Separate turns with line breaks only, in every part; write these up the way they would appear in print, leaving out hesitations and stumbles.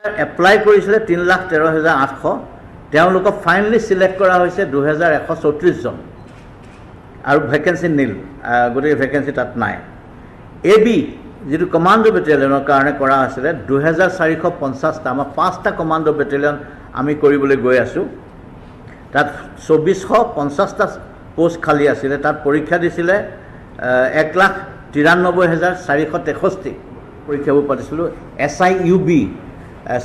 Apply কৰিছিলে 3,13,800, তেওঁলোকক finally select কৰা হৈছে 2134জন আৰু ভেকেঞ্চি নীল, গতিকে ভেকেঞ্চি তাত নাই। এ বি যিটো কমাণ্ডো বেটেলিয়নৰ কাৰণে কৰা আছিলে 2450টা, আমাৰ 5টা কমাণ্ডো বেটেলিয়ন আমি কৰিবলৈ গৈ আছোঁ। তাত 2450টা পোষ্ট খালী আছিলে, তাত পৰীক্ষা দিছিলে 1,93,463 পৰীক্ষাবোৰ পাতিছিলোঁ। S I U B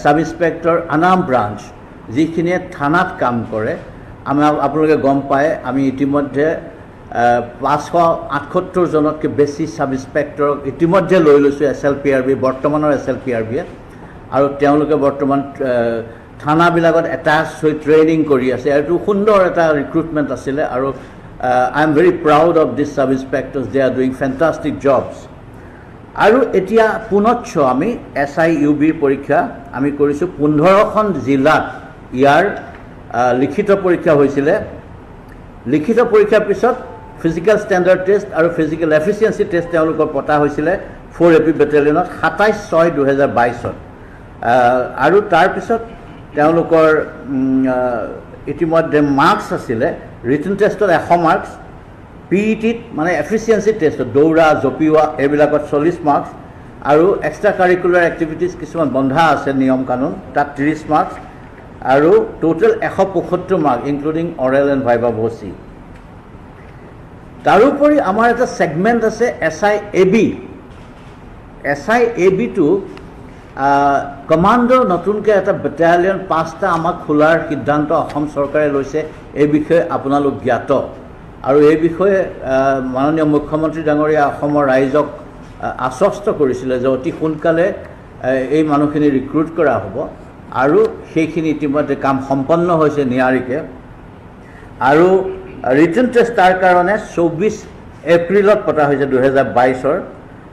sub inspector unarmed branch, যিখিনিয়ে থানাত কাম কৰে, আমাৰ আপোনালোকে গম পায় আমি ইতিমধ্যে 578জনতকৈ বেছি ছাব ইনস্পেক্টৰক ইতিমধ্যে লৈ লৈছোঁ S L P R B, বৰ্তমানৰ এছ এল পি আৰ বিয়ে, আৰু তেওঁলোকে বৰ্তমান থানাবিলাকত এটাচ হৈ ট্ৰেইনিং কৰি আছে। এইটো সুন্দৰ এটা ৰিক্ৰুটমেণ্ট আছিলে আৰু I am very proud of this sub inspectors, they are doing fantastic jobs. আৰু এতিয়া পুনশ্চ আমি এছ I U বিৰ পৰীক্ষা আমি কৰিছোঁ। 15খন জিলাত ইয়াৰ লিখিত পৰীক্ষা হৈছিলে। লিখিত পৰীক্ষাৰ পিছত ফিজিকেল ষ্টেণ্ডাৰ্ড টেষ্ট আৰু ফিজিকেল এফিচিয়েঞ্চি টেষ্ট তেওঁলোকৰ পতা হৈছিলে 4 এ পি বেটেলিয়নত 27/6/2022ত। আৰু তাৰপিছত তেওঁলোকৰ ইতিমধ্যে মাৰ্কছ আছিলে ৰিটেন টেষ্টত 100 মাৰ্কছ, পি ই টিত মানে এফিচিয়েঞ্চি টেষ্টত দৌৰা জঁপিওৱা এইবিলাকত 40 মাৰ্কছ, আৰু এক্সট্ৰা কাৰিকুলাৰ এক্টিভিটিছ কিছুমান বন্ধা আছে নিয়ম কানুন, তাত 30 মাৰ্কছ, আৰু total 175 mark including oral and viva voce. তাৰোপৰি আমাৰ এটা ছেগমেণ্ট আছে S I A B. S I A বিটো commando নতুনকৈ এটা বেটেলিয়ন 5টা আমাক খোলাৰ সিদ্ধান্ত অসম চৰকাৰে লৈছে, এই বিষয়ে আপোনালোক জ্ঞাত। আৰু এই বিষয়ে মাননীয় মুখ্যমন্ত্ৰী ডাঙৰীয়া অসমৰ ৰাইজক আশ্বস্ত কৰিছিলে যে অতি সোনকালে এই মানুহখিনি ৰিক্ৰুট কৰা হ'ব, আৰু সেইখিনি ইতিমধ্যে কাম সম্পন্ন হৈছে নিয়াৰিকে। আৰু ৰিটেন টেষ্ট তাৰ কাৰণে 24 এপ্ৰিলত পতা হৈছে 2022ৰ।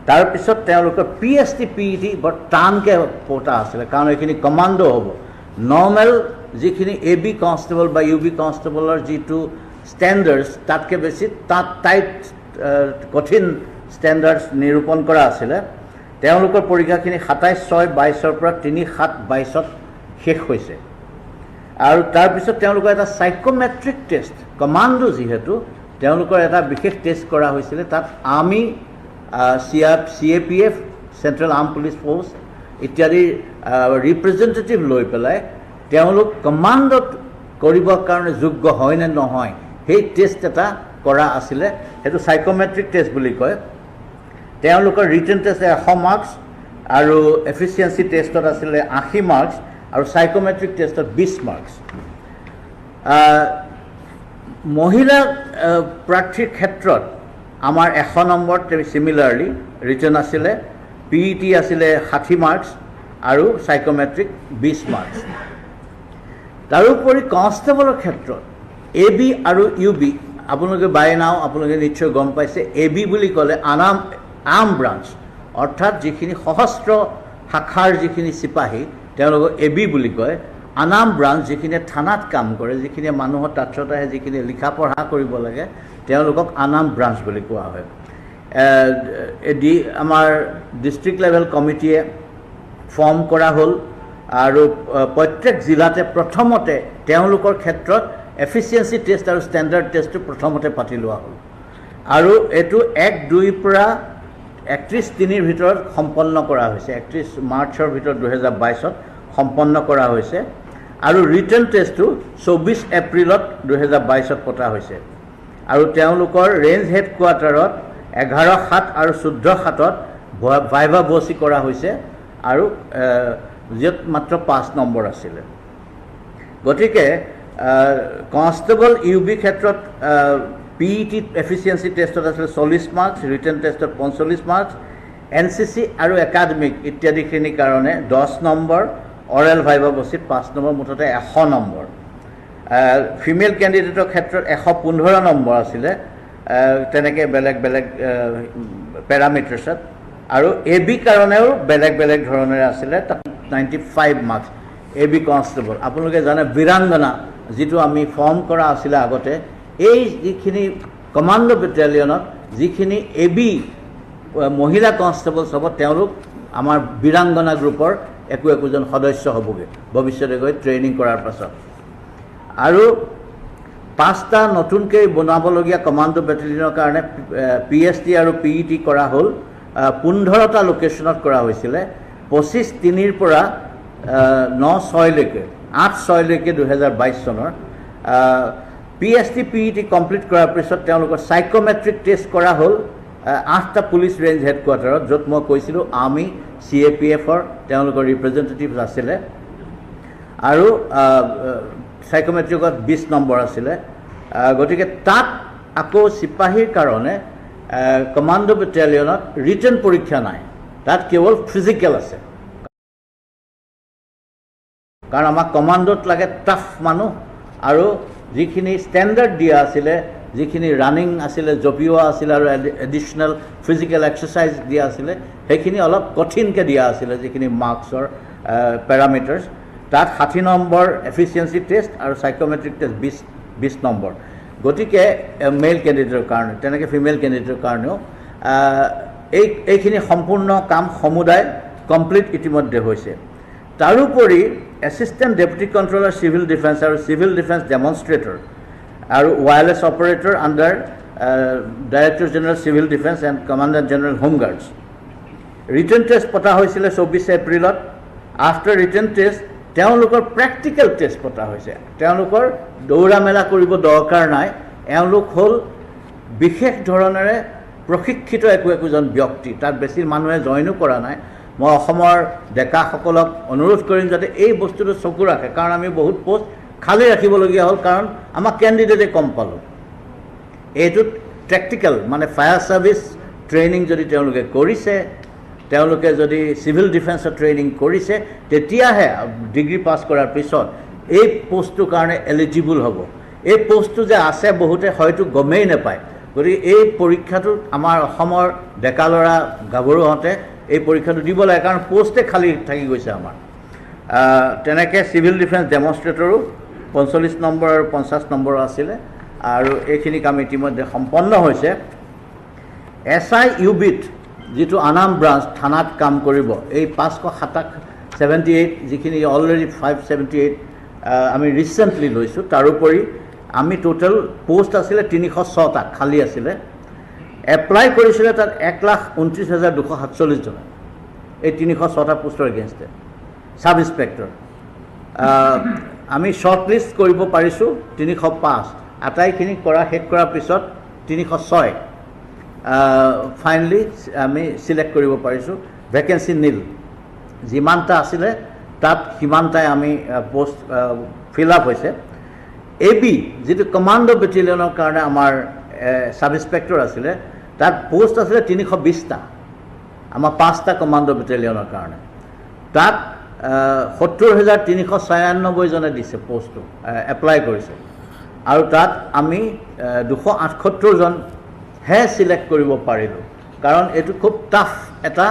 তাৰপিছত তেওঁলোকৰ P S T P E T বৰ টানকৈ পতা আছিলে, কাৰণ এইখিনি কমাণ্ডো হ'ব। নৰ্মেল যিখিনি এ বি কনষ্টেবল বা ইউ বি কনষ্টেবলৰ যিটো ষ্টেণ্ডাৰ্ডছ, তাতকৈ বেছি তাত টাইট কঠিন ষ্টেণ্ডাৰ্ডছ নিৰূপণ কৰা আছিলে। তেওঁলোকৰ পৰীক্ষাখিনি 27/6/22ৰ পৰা 3/7/22ত শেষ হৈছে। আৰু তাৰপিছত তেওঁলোকৰ এটা চাইক'মেট্ৰিক টেষ্ট, কমাণ্ডো যিহেতু তেওঁলোকৰ এটা বিশেষ টেষ্ট কৰা হৈছিলে, তাত আমি C A P F, central arm police force ইত্যাদিৰ ৰিপ্ৰেজেণ্টেটিভ লৈ পেলাই তেওঁলোক কমাণ্ডত কৰিবৰ কাৰণে যোগ্য হয় নে নহয় সেই টেষ্ট এটা কৰা আছিলে, সেইটো চাইক'মেট্ৰিক টেষ্ট বুলি কয়। তেওঁলোকৰ ৰিটেন টেষ্ট 100 মাৰ্কছ আৰু এফিচিয়েঞ্চি টেষ্টত আছিলে 80 মাৰ্কছ আৰু চাইক'মেট্ৰিক টেষ্টত 20 মাৰ্কছ। মহিলা প্ৰাৰ্থীৰ ক্ষেত্ৰত আমাৰ 100 নম্বৰ চিমিলাৰলি ৰিটেন আছিলে, পি ই টি আছিলে 60 মাৰ্কছ আৰু চাইক'মেট্ৰিক 20 মাৰ্কছ। তাৰোপৰি কনষ্টেবলৰ ক্ষেত্ৰত এ বি আৰু ইউ বি, আপোনালোকে বাই নাও আপোনালোকে নিশ্চয় গম পাইছে, এ বি বুলি ক'লে আৰ্ম ব্ৰাঞ্চ, অৰ্থাৎ যিখিনি সশস্ত্ৰ শাখাৰ যিখিনি চিপাহী তেওঁলোকক এ বি বুলি কয়। আনাম ব্ৰাঞ্চ যিখিনিয়ে থানাত কাম কৰে, যিখিনিয়ে মানুহৰ টাচত আহে, যিখিনিয়ে লিখা পঢ়া কৰিব লাগে, তেওঁলোকক আনাম ব্ৰাঞ্চ বুলি কোৱা হয়। আমাৰ ডিষ্ট্ৰিক্ট লেভেল কমিটিয়ে ফৰ্ম কৰা হ'ল আৰু প্ৰত্যেক জিলাতে প্ৰথমতে তেওঁলোকৰ ক্ষেত্ৰত এফিচিয়েঞ্চি টেষ্ট আৰু ষ্টেণ্ডাৰ্ড টেষ্টটো প্ৰথমতে পাতি লোৱা হ'ল আৰু এইটো 1/2 পৰা 31/3 ভিতৰত সম্পন্ন কৰা হৈছে, 31 মাৰ্চৰ ভিতৰত 2022ত সম্পন্ন কৰা হৈছে আৰু ৰিটেন টেষ্টটো 24 এপ্ৰিলত 2022ত পতা হৈছে আৰু তেওঁলোকৰ ৰেঞ্জ হেডকোৱাৰ্টাৰত 11/7 আৰু 14/7ত ভাইভা ভচি কৰা হৈছে আৰু য'ত মাত্ৰ 5 নম্বৰ আছিলে। গতিকে কনষ্টেবল ইউ বি ক্ষেত্ৰত পি ই টি এফিচিয়েঞ্চি টেষ্টত আছিলে 40 মাৰ্কছ, ৰিটেন টেষ্টত 45 মাৰ্কছ, এন চি চি আৰু একাডেমিক ইত্যাদিখিনিৰ কাৰণে 10 নম্বৰ, অৰেল ভাইভা বচিত 5 নম্বৰ, মুঠতে 100 নম্বৰ। ফিমেল কেণ্ডিডেটৰ ক্ষেত্ৰত 115 নম্বৰ আছিলে, তেনেকৈ বেলেগ বেলেগ পেৰামিটাৰ্ছত, আৰু এ বি কাৰণেও বেলেগ বেলেগ ধৰণেৰে আছিলে, তাত 95 মাৰ্কছ এ বি কনষ্টেবল। আপোনালোকে জানে বীৰাংগনা যিটো আমি ফৰ্ম কৰা আছিলে আগতে, এই যিখিনি কমাণ্ডো বেটেলিয়নত যিখিনি এ বি মহিলা কনষ্টেবলছ হ'ব তেওঁলোক আমাৰ বীৰাংগনা গ্ৰুপৰ একো একোজন সদস্য হ'বগৈ ভৱিষ্যতে গৈ ট্ৰেইনিং কৰাৰ পাছত। আৰু 5টা নতুনকৈ বনাবলগীয়া কমাণ্ডো বেটেলিয়নৰ কাৰণে PST আৰু PET কৰা হ'ল। 15টা লোকেশ্যনত কৰা হৈছিলে 25/3 পৰা 9/6লৈকে 8/6লৈকে 2022 চনৰ। PST PET complete কৰাৰ পিছত তেওঁলোকৰ চাইক'মেট্ৰিক টেষ্ট কৰা হ'ল 8টা পুলিচ ৰেঞ্জ হেডকোৱাৰ্টাৰত, য'ত মই কৈছিলোঁ আৰ্মি, CAPFৰ তেওঁলোকৰ ৰিপ্ৰেজেণ্টেটিভ আছিলে। আৰু চাইক'মেট্ৰিকত 20 নম্বৰ আছিলে। গতিকে তাত আকৌ চিপাহীৰ কাৰণে কমাণ্ডো বেটেলিয়নত ৰিটেন পৰীক্ষা নাই, তাত কেৱল ফিজিকেল আছে। কাৰণ আমাক কমাণ্ডোত লাগে টাফ মানুহ, আৰু যিখিনি ষ্টেণ্ডাৰ্ড দিয়া আছিলে, যিখিনি ৰানিং আছিলে, জঁপিওৱা আছিলে আৰু এডিশ্যনেল ফিজিকেল এক্সাৰচাইজ দিয়া আছিলে, সেইখিনি অলপ কঠিনকৈ দিয়া আছিলে, যিখিনি মাৰ্কছৰ পেৰামিটাৰ্ছ। তাত 60 নম্বৰ এফিচিয়েঞ্চি টেষ্ট আৰু চাইক'মেট্ৰিক টেষ্ট 20 নম্বৰ। গতিকে মেল কেণ্ডিডেটৰ কাৰণে, তেনেকৈ ফিমেল কেণ্ডিডেটৰ কাৰণেও এইখিনি সম্পূৰ্ণ কাম সমুদায় কমপ্লিট ইতিমধ্যে হৈছে। তাৰোপৰি assistant deputy controller civil defence আৰু চিভিল ডিফেন্স ডেমনষ্ট্ৰেটৰ আৰু wireless operator under director general civil defence and commandant general home guards. Written test পতা হৈছিলে 24 এপ্ৰিলত। আফটাৰ ৰিটেন টেষ্ট তেওঁলোকৰ প্ৰেক্টিকেল টেষ্ট পতা হৈছে। তেওঁলোকৰ দৌৰা মেলা কৰিব দৰকাৰ নাই, এওঁলোক হ'ল বিশেষ ধৰণেৰে প্ৰশিক্ষিত একো একোজন ব্যক্তি, তাত বেছি মানুহে জইনো কৰা নাই। মই অসমৰ ডেকাসকলক অনুৰোধ কৰিম যাতে এই বস্তুটো চকু ৰাখে, কাৰণ আমি বহুত পোষ্ট খালী ৰাখিবলগীয়া হ'ল, কাৰণ আমাক কেণ্ডিডেটে কম পালোঁ। এইটোত প্ৰেক্টিকেল মানে ফায়াৰ ছাৰ্ভিচ ট্ৰেইনিং যদি তেওঁলোকে কৰিছে, তেওঁলোকে যদি চিভিল ডিফেন্সৰ ট্ৰেইনিং কৰিছে, তেতিয়াহে ডিগ্ৰী পাছ কৰাৰ পিছত এই পষ্টটোৰ কাৰণে এলিজিবল হ'ব। এই পষ্টটো যে আছে বহুতে হয়তো গমেই নাপায়। গতিকে এই পৰীক্ষাটোত আমাৰ অসমৰ ডেকা ল'ৰা গাভৰুহঁতে এই পৰীক্ষাটো দিব লাগে, কাৰণ পষ্টে খালী থাকি গৈছে আমাৰ। তেনেকৈ চিভিল ডিফেন্স ডেমনষ্ট্ৰেটৰো 45 নম্বৰ আৰু 50 নম্বৰৰ আছিলে, আৰু এইখিনি কাম ইতিমধ্যে সম্পন্ন হৈছে। SIUBত যিটো আনাম ব্ৰাঞ্চ থানাত কাম কৰিব, এই 578 যিখিনি অলৰেডি 578 আমি ৰিচেণ্টলি লৈছোঁ। তাৰোপৰি আমি টোটেল পোষ্ট আছিলে 306টা খালী আছিলে, এপ্লাই কৰিছিলে তাত 1,29,247 জনে এই 306টা পোষ্টৰ এগেইনষ্টে। ছাব ইনস্পেক্টৰ আমি শ্বৰ্ট লিষ্ট কৰিব পাৰিছোঁ 305, আটাইখিনি কৰা শেষ কৰাৰ পিছত 306 ফাইনেলি আমি চিলেক্ট কৰিব পাৰিছোঁ। ভেকেঞ্চি নীল, যিমানটা আছিলে তাত সিমানটাই আমি পোষ্ট ফিল আপ হৈছে। এ বি যিটো কমাণ্ডো বেটেলিয়নৰ কাৰণে আমাৰ ছাব ইনস্পেক্টৰ আছিলে, তাত পোষ্ট আছিলে 320টা, আমাৰ 5টা কমাণ্ডো বেটেলিয়নৰ কাৰণে। তাত 70,396 জনে দিছে পোষ্টটো, এপ্লাই কৰিছে, আৰু তাত আমি 278 জনহে চিলেক্ট কৰিব পাৰিলোঁ, কাৰণ এইটো খুব টাফ এটা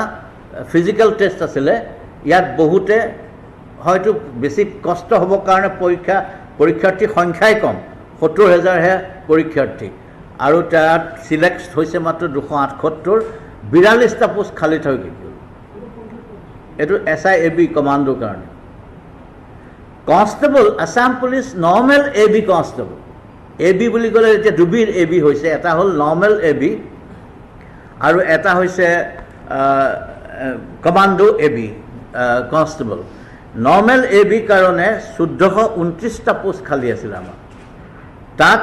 ফিজিকেল টেষ্ট আছিলে। ইয়াত বহুতে হয়তো বেছি কষ্ট হ'বৰ কাৰণে পৰীক্ষাৰ্থীৰ সংখ্যাই কম, 70,000হে পৰীক্ষাৰ্থী, আৰু তাত চিলেক্ট হৈছে মাত্ৰ 278, 42টা পোষ্ট খালী থাকি গ'ল। এইটো SIAB কমাণ্ডোৰ কাৰণে। Constable, Assam police normal AB constable, AB বুলি ক'লে এতিয়া দুবিধ AB হৈছে, এটা হ'ল নৰ্মেল AB আৰু এটা হৈছে commando AB constable. Normal AB কাৰণে 1429টা পোষ্ট খালী আছিলে আমাৰ, তাত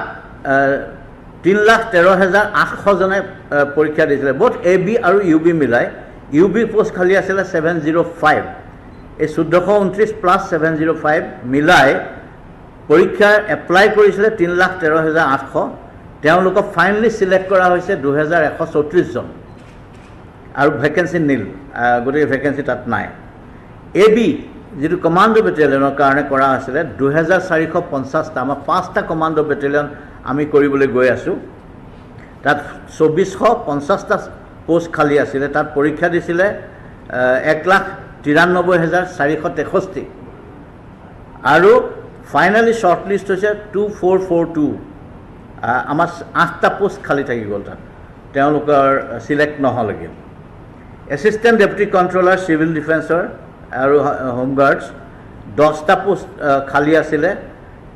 3,13,800 জনে পৰীক্ষা দিছিলে, বোথ AB আৰু UB মিলাই। UB post খালী আছিলে 705, এই 1429 প্লাছ 705 মিলাই পৰীক্ষাৰ এপ্লাই কৰিছিলে 3,13,800, তেওঁলোকক ফাইনেলি চিলেক্ট কৰা হৈছে 2,134 জন, আৰু ভেকেঞ্চি নীল, গতিকে ভেকেঞ্চি তাত নাই। AB যিটো কমাণ্ডো বেটেলিয়নৰ কাৰণে কৰা আছিলে 2,450টা, আমাৰ 5টা কমাণ্ডো বেটেলিয়ন আমি কৰিবলৈ গৈ আছোঁ, তাত 2,450টা পোষ্ট খালী আছিলে, তাত পৰীক্ষা দিছিলে 1,93,463, আৰু ফাইনেলি শ্বৰ্ট লিষ্ট হৈছে 2442, আমাৰ 8টা পোষ্ট খালী থাকি গ'ল তাত, তেওঁলোকৰ চিলেক্ট নহ'লগৈ। এছিষ্টেণ্ট ডেপুটি কণ্ট্ৰলাৰ চিভিল ডিফেন্সৰ আৰু হোমগাৰ্ডছ 10টা পোষ্ট খালী আছিলে।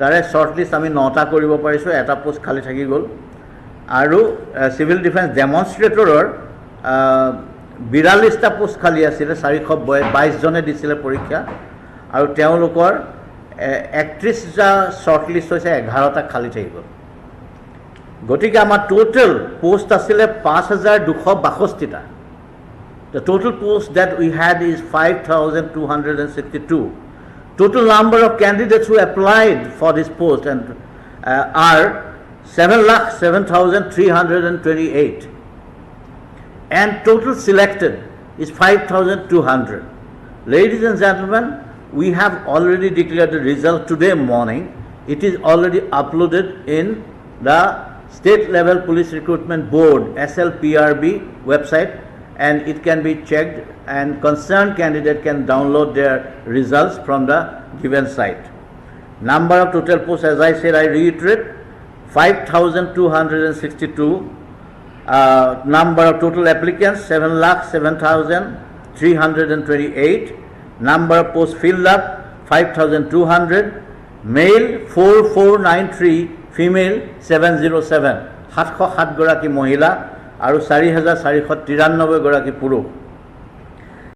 তাৰে শ্বৰ্ট লিষ্ট আমি নটা কৰিব পাৰিছোঁ, এটা পোষ্ট খালী থাকি গ'ল। আৰু চিভিল ডিফেন্স ডেমনষ্ট্ৰেটৰৰ 42টা পোষ্ট খালী আছিলে, 422জনে দিছিলে পৰীক্ষা আৰু তেওঁলোকৰ 31টা শ্বৰ্ট লিষ্ট হৈছে, 11টা খালী থাকি গ'ল। গতিকে আমাৰ টোটেল পোষ্ট আছিলে 5262টা। The total post that we had is 5,262. Total number of candidates who applied for this post and are 7,07,328. And total selected is 5,200. Ladies and gentlemen, we have already declared the result today morning. It is already uploaded in the State Level Police Recruitment Board, SLPRB website, and it can be checked and concerned candidate can download their results from the given site. Number of total posts, as I said, I reiterate, 5,262. Number of total applicants, 7,07,328. Number of posts filled up, 5,200. Male, 4493, female, 707. 707গৰাকী মহিলা আৰু 4493গৰাকী পুৰুষ।